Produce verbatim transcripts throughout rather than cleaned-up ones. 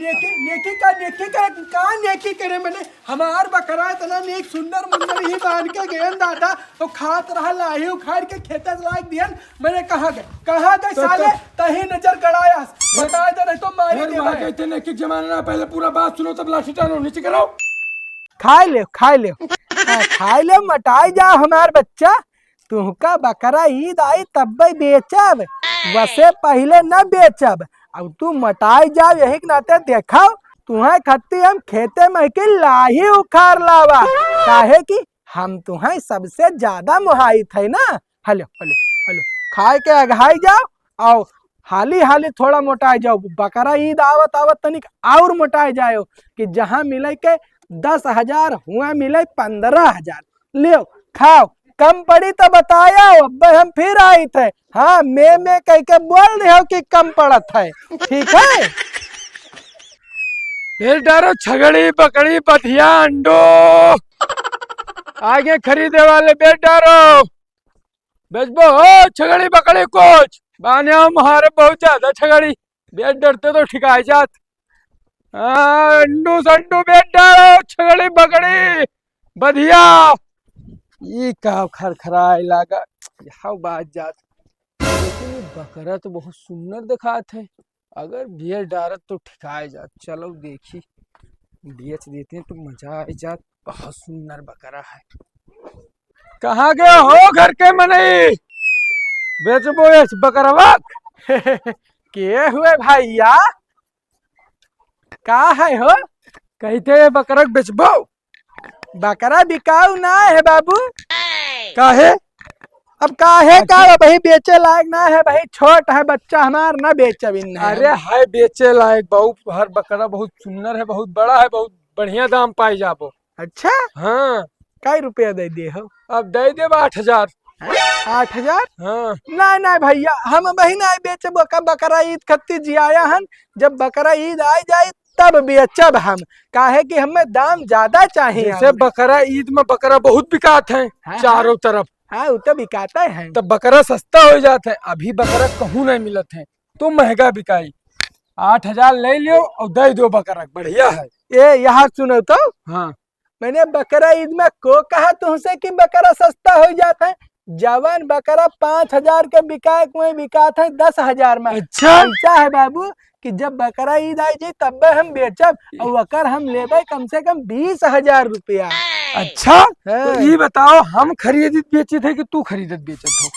नेकी, नेकी का, नेकी का, का नेकी करे मने? हमार बकरा इतना नेक सुंदर मुंदर ही बांध के गयन दादा, तो खात रहा लाही उखाड़ के खेते से लाग दियन। मने कहाँ गए, कहाँ गए तो साले? तो तही नजर गड़ाया, बता दे नहीं तो मारी फिर दे वहाँ भाई। कहते नेकी के जमाना ना, पहले पूरा बात सुनो तब लाठी टानो, नीचे करो। खाए ले, खाए ले। हाँ, खाए ले, मटाई जा हमार बच्चा। तुहका बकरा ईद आई तब्बे बेचब, वसे पहिले न बेचब। अब तू मटाई जाव, यही के नाते देखाव, तुहे खत्ती हम खेते में के लाही उखाड़ लावा, काहे कि हम तुहे सबसे ज्यादा मोहाइत है ना। हलो, हलो, हलो, खाए के अघाई जाव, आओ हाली हाली थोड़ा मोटाई जाव। बकरा ईद आवत आवत तनिक और मोटाई जाओ कि जहाँ मिले के दस हजार, हुआ मिले पन्द्रह हजार। लियो, खाओ, कम पड़ी तो बताया, अब्बे हम फिर आइत है। हाँ, मैं, मैं कह के बोल दे हो कि कम पड़त है, ठीक है? बेच डारो छगड़ी, बकरी, बधिया, अंडो। आगे खरीदे वाले बेच डारो। बेचबो हो छगड़ी, बकरी कुछ? बाने हम हारे बहुत ज्यादा छगड़ी। बेच डरते तो ठिकाए जात। हाँ, अंडू संडू बेच डारो, छगड़ी बकरी, बधिया। ई का खरखराए लागा, यहाँ बाज जात। लेकिन ई बकरा तो बहुत सुंदर दिखात है, अगर बेच डारत तो ठिकाए जात। चलो देखी, बेच देते हैं तो मजा आ जात, बहुत सुंदर बकरा है। कहाँ गए हो घर के मनई? बेचबो ये बकरवा? के हुए भैया? का है हो? कहते ये बकरक बेचबो? बकरा बिकाऊ ना है बाबू। काहे? अब काहे का अच्छा। है, वही बेचे लायक ना है, वही छोट है बच्चा हमार, ना बेचब इन है। अरे है बेचे लायक बाबू, हर बकरा बहुत सुंदर है, बहुत बड़ा है, बहुत बढ़िया दाम पाई जाबो। अच्छा? हाँ। काई रुपया दे दे हो? अब दे देब आठ हजार। आठ हजार? हाँ। नहीं, नहीं भैया, हम वही नहीं बेचब, ओका बकरा ईद खत्ती जियाया हन, जब बकरा ईद आ जाए तब बेचब हम, काहे कि हमें दाम ज्यादा चाहिए जैसे हमरे। बकरा ईद में बकरा बहुत बिकात है हाँ, चारों हाँ। तरफ। हाँ, वो तो बिकाता है। तब बकरा सस्ता हो जात है, अभी बकरा कहूँ नहीं मिलत है, तो महंगा बिकाई। आठ हजार ले लियो और दे दो बकरा, बढ़िया है। ए, यहाँ सुनो तो। हाँ। मैंने बकरा ईद में को कहा तुमसे कि बकरा सस्ता हो जात है? जवान बकरा पाँच हजार के बिकाए, कोई बिकात है दस हजार में। अच्छा। ऐसा है बाबू कि जब बकरा ईद आ जाए तब हम बेचब, और ओकर हम लेबे कम से कम बीस हजार रुपया। अच्छा, हाँ। तो ये बताओ, हम खरीदत बेचत है कि तू खरीदत बेचत हो?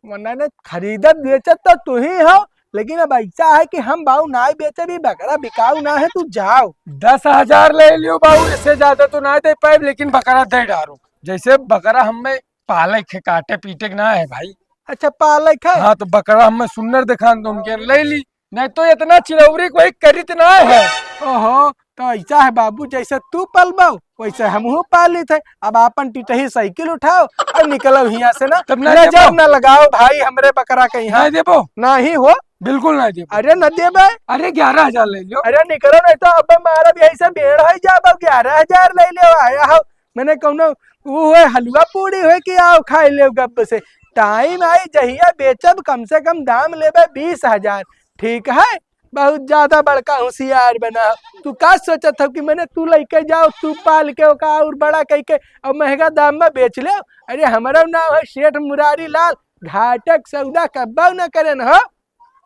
वरना ने खरीदत बेचत तो तू ही हो, लेकिन अब ऐसा है कि हम बाऊ ना बेचब, ई बकरा बिकाऊ ना है, तू जाओ। दस हजार ले लियो बाऊ, इससे ज्यादा तो ना दे पाए, लेकिन बकरा दे डारो। जैसे बकरा हमें पाले के, काटे पीटे के ना है भाई। अच्छा, पाले के? हाँ, तो बकरा हमें सुंदर दिखान तो उनके ले ली, नहीं तो इतना चिरौरी कोई करित ना है। ओहो, तो ऐसा है बाबू, जैसे तू पलबो वैसे हमहू पालित है। अब आपन टिटही साइकिल उठाओ और निकलो हियाँ से ना। तब ना नजर देबो। ना लगाओ भाई हमरे बकरा के यहाँ। ना देबो। नहीं हो। बिल्कुल ना देबो। अरे न देबे। अरे ग्यारह हजार ले लो। अरे निकलो नहीं तो अब मारब यही से बेड़ हो जाबो। ग्यारह हजार ले लो आया हो। मैंने कौनो वो होए हलवा पूड़ी होए कि आओ खाए ले गप से। टाइम आई जहिया बेचब कम से कम दाम लेबे बीस हजार। ठीक है? बहुत ज्यादा बड़का होशियार बना। तू का सोचत हो कि मैंने तू लइके जाओ, तू पाल के ओका और बड़ा कइके और महंगा दाम में बेच ले? अरे हमारा नाम है सेठ मुरारी लाल, घाटक सौदा कब्बो न करेन हो।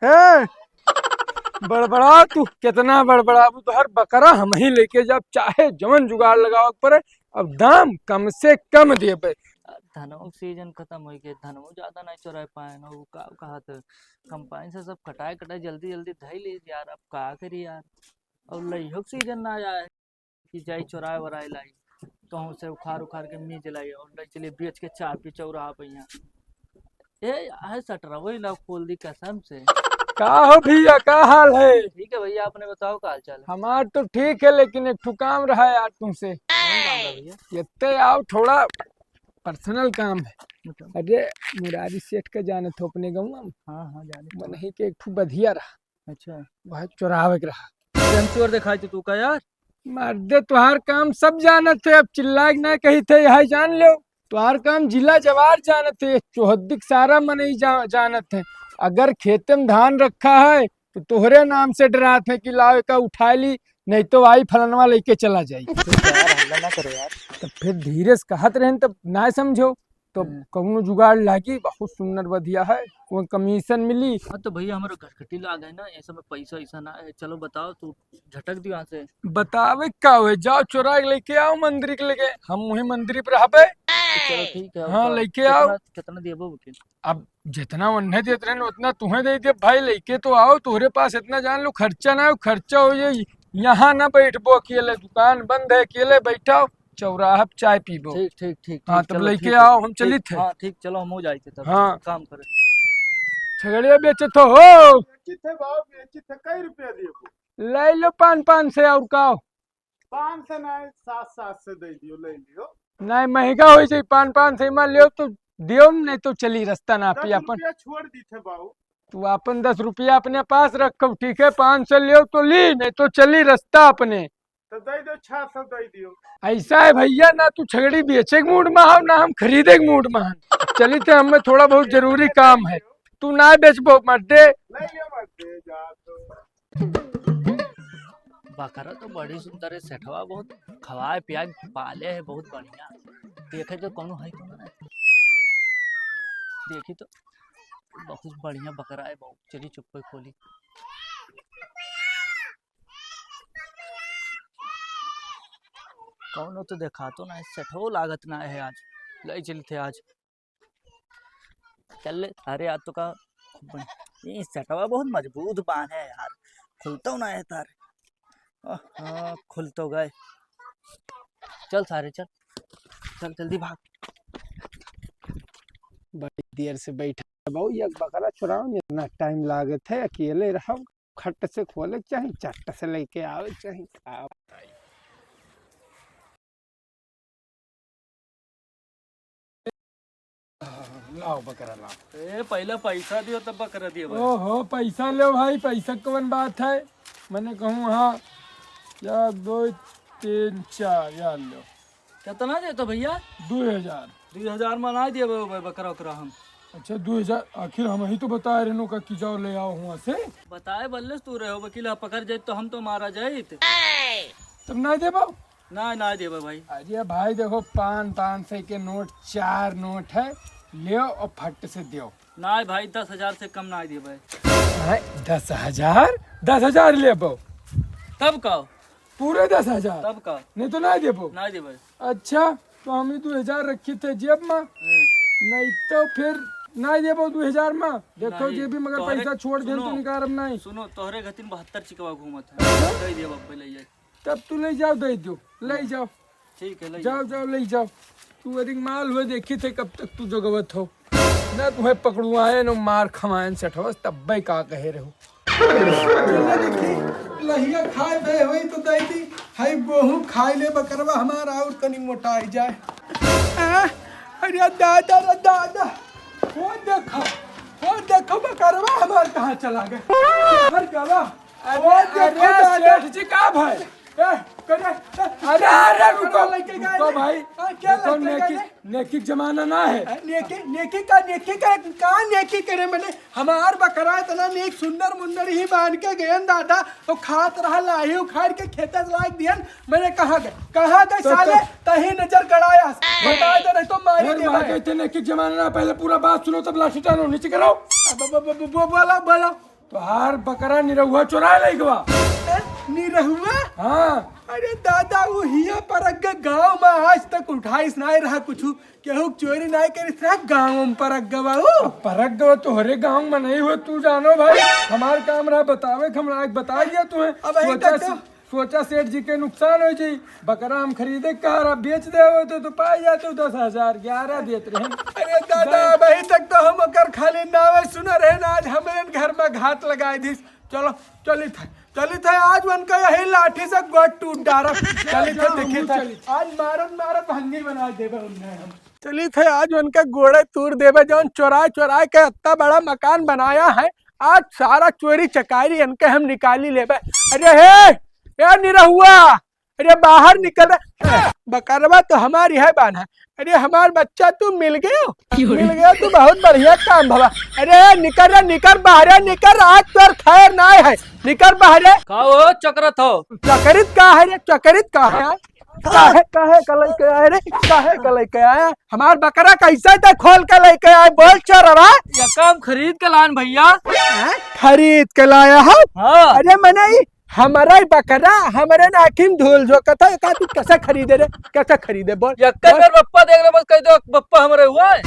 हाँ। बड़बड़ा तू, कितना बड़बड़ाबू, तोहर बकरा हम ही लेके जाब, चाहे जवन जुगाड़ लगावे के पड़े, अब दाम कम से कम देबे। धनवा के सीजन खत्म हो गए, धनवा ज्यादा नहीं चुराए पाए ना, वो का कहत कंपाइन से सब कटाए कटाए जल्दी जल्दी धई ली यार, अब का करी यार। और लइहो के सीजन ना आए कि जाई चोराए वराए लाई, कहूँ से उखाड़ उखाड़ के मीज लाई और ले चलिए बेच के चापी चौराहा पे यहाँ। ए, आए सटरा वही लाओ खोल दी कसम से। का हो भैया, का हाल है? ठीक है भैया, अपने बताओ का हाल चाल है? हमार तो ठीक है, लेकिन एक ठो काम रहा यार तुमसे। कौन काम रहा भैया? एत्ते आओ, थोड़ा पर्सनल काम है। बताओ। अरे, मुरारी सेठ के जानत हो अपने गाँव में? हाँ, हाँ, जाने। मनही के एक ठो बधिया रहा। अच्छा। वह चोरावे के रहा। अरे, हम चोर दिखाई थे तू का यार? मर्दे, तुहार काम सब जानत थे, अब चिल्ला के ना कही थे, यह जान लो। तुहार काम जिला जवार जानत थे, चौहद्दी के सारा मनई जा-, जानत है। अगर खेते में धान रखा है, तो तोहरे नाम से डरात है कि लाओ, एका उठा ली, नहीं तो आई फलनवा लेके चला जाई। चुप यार, हल्ला ना करो यार। तो फिर धीरे से कहत रहन, तब ना समझो। तो हम्म। कौनो जुगाड़ लागी, बहुत सुंदर बधिया है, वो कमीशन मिली। हाँ तो भैया, हमारे घरघटी लाग है ना, ऐसा में पैसा ऐसा ना है। चलो बताओ, तू झटक दियो यहाँ से। बतावे का हुए, जाओ चोरा के लेके आओ मंदिर के लगे, हम वही मंदिर पे रहबे। तो चलो ठीक है, हाँ, तो लेके आओ। कितना, कितना दिया वो वकील? अब जितना उन्हें देत रहन, उतना तुहें दे दे भाई, लेके तो आओ, तोहरे पास इतना जान लो खर्चा ना हो, खर्चा हो जाए, यहाँ ना बैठबो अकेले, दुकान बंद है, अकेले बैठा हो, चौराहा पे चाय पीबो। ठीक, ठीक, ठीक, हाँ, ठीक, तब चलो, लेके ठीक है। आओ, हम ठीक, चलित है। हाँ, ठीक, चलो, हम हो जाए थे तब। हाँ। काम करे। छगड़िया बेचत हो? बेचित है बाबू, बेचित है। कई रुपया दिए? ले लो पाँच, पाँच सौ और का? पाँच सौ नहीं, सात, सात सौ दे दियो, ले लियो। नहीं, महंगा हो जाई, पाँच, पाँच सौ में लियो तो दियो, नहीं तो चली रास्ता ना दस पी अपन। रुपया छोड़ दी थे बाबू। तू अपन दस रुपया अपने पास रखो, ठीक है, पाँच सौ लियो तो ली, नहीं तो चली रास्ता अपने। तो दे दो, छह सौ दे दियो। ऐसा है भैया, ना तू छगड़ी बेचे के मूड में हो, ना हम खरीदे के मूड में हन। चली थे, हमें थोड़ा बहुत जरूरी काम है। तू ना बेचबो, मत दे। ले लियो, मत दे, जा तो। बकरा तो बड़ी सुंदर है, सेठवा बहुत खवाए पियाए पाले है, बहुत बढ़िया। देखे तो कौनो है तो ना, देखी तो बहुत बढ़िया बकरा है, बहुत। चली चुप्पे खोली। कौनो तो देखा तो ना है, सेठो लागत ना है आज। ले चली थे आज। चल ले, अरे आज तो का खूब बढ़िया। ये सेठवा बहुत मजबूत बांध है यार, खुलतो ना है तार। आहा, खुल तो गए। चल सारे चल, चल जल्दी भाग। बड़ी देर से बैठा है बाबू, ये बकरा चुराओ, इतना टाइम लागत है, अकेले रहो। खट से खोले के चाही, चट से लेके आवे के चाही। का बताई? लाओ बकरा लाओ। ए, पहले पैसा दियो तब बकरा दियो भाई। ओहो, पैसा लो भाई, पैसा कौन बात है? मैंने कहूँ हाँ, एक, दो, तीन, चार, यार लो। कितना दे तो भैया? दो हजार। दो हजार में ना देबे भाई बकरा उकरा हम। अच्छा, दो हजार, आखिर हम ही तो बताए रहनो का कि जाओ ले आओ हुआ से। बताए बल्ले से तू रहो वकील, पकड़ जाए तो हम तो मारा जाइत। तब ना देबो? ना, ना देबे भाई। अरे भाई देखो, पाँच, पाँच सौ के नोट, चार नोट है, लियो और फट से दियो। ना भाई, दस हजार से कम ना देबे। हैं, दस हजार? दस हजार लेबो? तब का? पूरे दस हजार? तब का? नहीं तो ना देबो? ना देबे। अच्छा, तो हम ही दो हजार रखी थे जेब में। हम्म। नहीं तो फिर ना देबो दो हजार में। देखो नहीं, जेबी मगर तोहरे, पैसा छोड़ देन तो सुनो, निकारब नहीं। सुनो, तोहरे घतिन बहत्तर चिकवा घूमत है। अच्छा? दे देबो अब ले जाए। तब तू ले जाओ, दे दो, ले जाओ। ठीक है, ले जाओ, जाओ। जाओ, ले जाओ। तू अरिक माल हुए, देखी थे कब तक तू जगवत हो। ना तुम्हें पकड़ुआए, न मार खवाएन सेठवस, तब्बे का कहे रहो। चलो देखी, लहिया खाए बे होई तो दे दी। हाय गोहूं खाए ले बकरवा हमारा और तनी मोटाई जाए। आ, अरे दादा रे दादा, वो देखो, वो देखो बकरवा हमार कहाँ चला गए। हर गवा। अरे, ओ, देखो अरे, दादा। सेठ जी, का भाई? ए, करे, अरे, अरे, रुको, लइके गए रुको रे। भाई। हाँ, क्या देखो, लइके गए नेकी, रे? नेकी के जमाना ना है। अरे, नेकी, नेकी का, नेकी का, का नेकी करे मने? हमार बकरा इतना नेक सुंदर मुंदर ही बांध के गयन दादा, तो खात रहा लाही उखाड़ के खेते से लाग दियन। मने कहाँ गए? कहाँ गए तो, साले? तो तही नजर गड़ाया। बता दे नहीं तो मारी फिर दे वहाँ भाई। गए थे, नेकी के जमाना ना, पहले पूरा बात सुनो तब लाठी टानो, नीचे करो। अब, अब, अब, अब, बोला, बोला। तोहार बकरा निरहुआ चोराए लइकवा। ए, निरहुआ? हाँ। अरे दादा, वो हिया परक गाँव में आज तक उठाइस नाय रहा कुछु, केहू के चोरी नाय करिस रहा गाँव में परक गवा वो। अब परक गवा तोहरे गाँव में नहीं हो, तू जानो भाई, हमार काम रहा बतावे के, हमरा एक बता दिया तुम्हें। अब अभी सोचा तक तो से-, सोचा सेठ जी के नुकसान हो जी, बकरा हम खरीदे के कहा रहा, बेच दे हो तो, तो पाई जाते हो दस हजार, ग्यारह देत रहे। अरे दादा, अभी तक तो हम ओकर खाली नावे सुने रहे ना, आज हमरे घर में घात लगाए दिस। चलो, चलित है, चलित है, आज उनका यही लाठी से गोड़ टूट डारब। चलित है, जाओ, देखित हमहूँ है, चलित। आज मारत मारत भंगी बना देबे उन्हें हम। चलित है, आज उनका गोड़े तूर देबे, जौन चोराए चोराए के इतना बड़ा मकान बनाया है, आज सारा चोरी चकारी इनके हम निकाली लेबे। अरे हे, ए निरहुआ, अरे बाहर निकल रे। बकरवा तो हमारी है बान्हा। अरे हमार बच्चा तू मिल गयो, मिल गयो तू, बहुत बढ़िया काम भवा। अरे निकर रे, निकर बाहरे निकर, आज तोर खैर नाय है, निकर बाहरे। का हो चकरत हो? चकरित का है रे, चकरित का है? काहे, काहे का लइके आए रे, काहे का लइके आए? हमार बकरा कैसे ते खोल के लइके आए, बोल चोरवा। ये काम खरीद के लान भैया। हैं? खरीद के लाया हो? हाँ। अरे मने ई हमारा ही बकरा, हमरे नाखिन धूल झोंकत है, का तू कैसे खरीदे रे? कैसे खरीदे बोल? यक्के बोल। मेर बप्पा देख ले, बस कह दो, बप्पा हमरे हुआ है।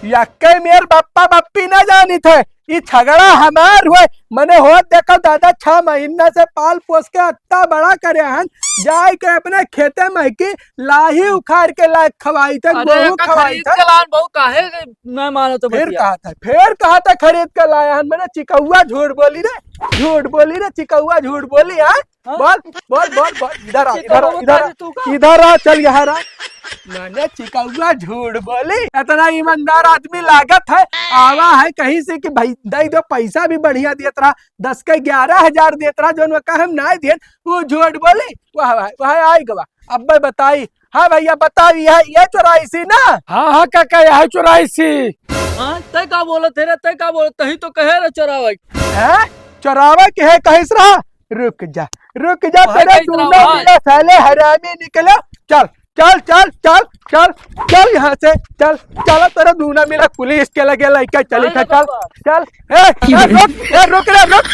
यक्के मेर बप्पा बप्पी ना जानित है, ई छगड़ा हमार हुए। मने होत देखो दादा, छह महीना से पाल पोस के अत्ता बड़ा करे हन, जाए के अपने खेते में की लाही उखाड़ के लाए खवाई थे, अरे, गोहूं एका खवाई खरीद थे। के लान बहू, काहे ना मानो तो फिर बतिया। कहा था, फिर कहा था खरीद के लाया हन, मने चिकौआ झूठ बोली रे, झूठ बोली रे, चिकौआ झूठ बोली, हाँ? हाँ? बोल, बोल, बोल, बोल, इधर आ, चिकौआ इधर आ, इधर आ, बोली तू का? इधर आ, चल यहाँ आ। मने चिकौआ झूठ बोली, इतना ईमानदार आदमी लागत है, आवा है कहीं से कि भाई दे दो, पैसा भी बढ़िया देत रहा, दस के ग्यारह हजार देत रहा, जोन वो कहे हम ना दियन, वो झूठ बोली, वाह, वाह, वाह, आई गवा। अब मैं बताई, हाँ भैया बताओ, यह, यह चौरासी ना? हाँ, हाँ काका, यह चौरासी। हाँ, तै का बोलत है रे, तै का बोलत, तही तो कहे रे चोरावे। हैं? चोरावे के है, कहिस रहा? रुक जा, रुक जा, वही तेरे कहिस रहा, दोनों वही। मिला साले हरामी निकले। चल, चल, चल, चल, चल, चल यहाँ से, चल, चल, तेरे दोनों मिला पुलिस के लगे लइके चली अरे था, चल, बाबा। चल। ए, ए, रुक, ए, रुक रे, रुक।